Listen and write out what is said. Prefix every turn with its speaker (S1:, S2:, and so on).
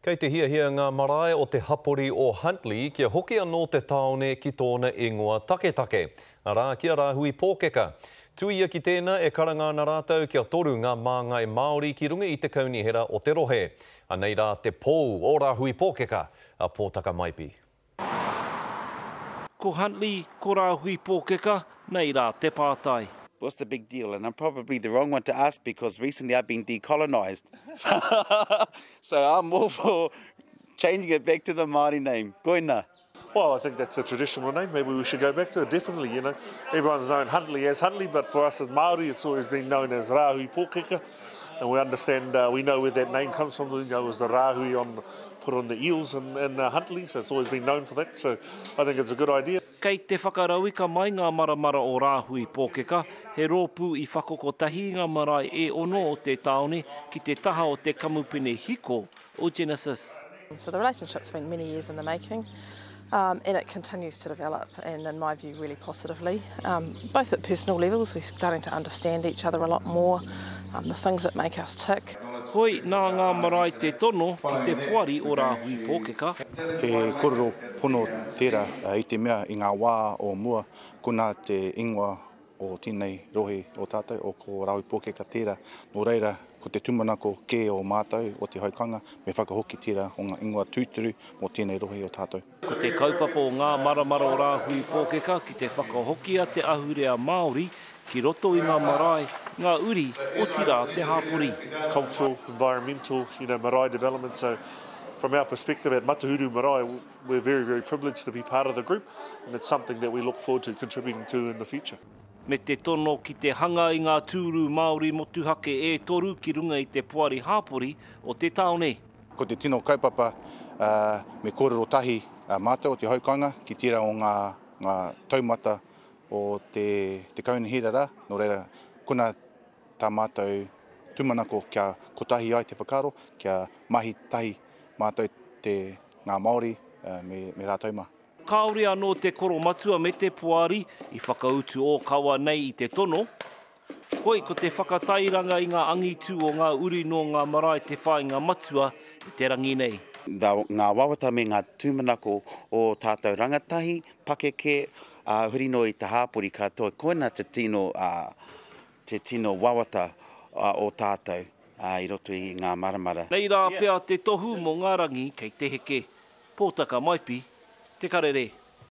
S1: Kei te hiahia ngā marae o te hapori o Huntly kia hoki anō te tāone ki tōna ingoa taketake, arā, ki a Rāhui Pōkeka. Tuia ki tēnā e karanga ana rātou kia toru ngā māngai Māori ki runga i te kaunihera o te rohe. Anei rā te pou o Rāhui Pōkeka, a Pōtaka Maipi.
S2: Ko Huntly, ko Rāhui Pōkeka, nei rā te pātai.
S3: What's the big deal? And I'm probably the wrong one to ask because recently I've been decolonised. So I'm all for changing it back to the Māori name. Koina.
S4: Well, I think that's a traditional name. Maybe we should go back to it, definitely. You know, everyone's known Huntly as Huntly, but for us as Māori, it's always been known as Rāhui Pōkeka. And we understand, uh, we know where that name comes from. You know, it was the rāhui on, put on the eels in, in uh, Huntly, so it's always been known for that. So I think it's a good idea.
S2: Kei te whakarauika mai ngā maramara o Rāhui Pōkeka, he rōpū i whakokotahi i ngā marae e ono o te tāone ki te taha o te kamupene hiko o Genesis.
S5: So the relationship's been many years in the making um, and it continues to develop and in my view really positively. Um, both at personal levels, we're starting to understand each other a lot more, um, the things that make us tick.
S2: Hoi, nā ngā marae te tono ki te poari o Rāhui Pōkeka.
S6: He korero pono tērā i te mea i ngā wā o mua, konā te ingoa o tēnei rohe o tātou, o ko Rāhui Pōkeka tērā. Nō reira, ko te tūmanako kē o mātou, o te haukanga, me whakahoki tērā o ngā ingoa tūturu mō tēnei rohe o tātou.
S2: Ko te kaupapa o ngā maramara o Rāhui Pōkeka ki te whakahokia te ahurea Māori ki roto i ngā marae, ngā uri, otirā te hapori.
S4: Cultural, environmental, you know, marae development, so from our perspective at Matahuru Marae, we're very, very privileged to be part of the group and it's something that we look forward to contributing to in the future.
S2: Me te tono ki te hanga i ngā tūru Māori motuhake e toru ki runga i te poari hāpori o te tāone.
S6: Ko te tino kaupapa me kōrero tahi mātou o te haukāinga ki tērā o ngā taumata o te kaunihera rā, nō reira, kona tā mātou tūmanako kia kotahi ai te whakaaro, kia mahi tahi mātou te ngā Māori me, me rātou mā.
S2: Kāore anō te koromatua me te poari i whakautu ōkawa nei i te tono. Hoi, ko te whakatairanga i ngā angitu o ngā uri nō ngā marae te whāinga matua i te rangi nei.
S3: Ngā wawata me ngā tūmanako o tātou rangatahi, pakeke, ā, huri noa i te hāpori katoa, koina te tino, ā, te tino wawata o tātou i roto i ngā maramara.
S2: Nei rā pea te tohu mō ngā rangi kei te heke. Pōtaka Maipi, Te Karere.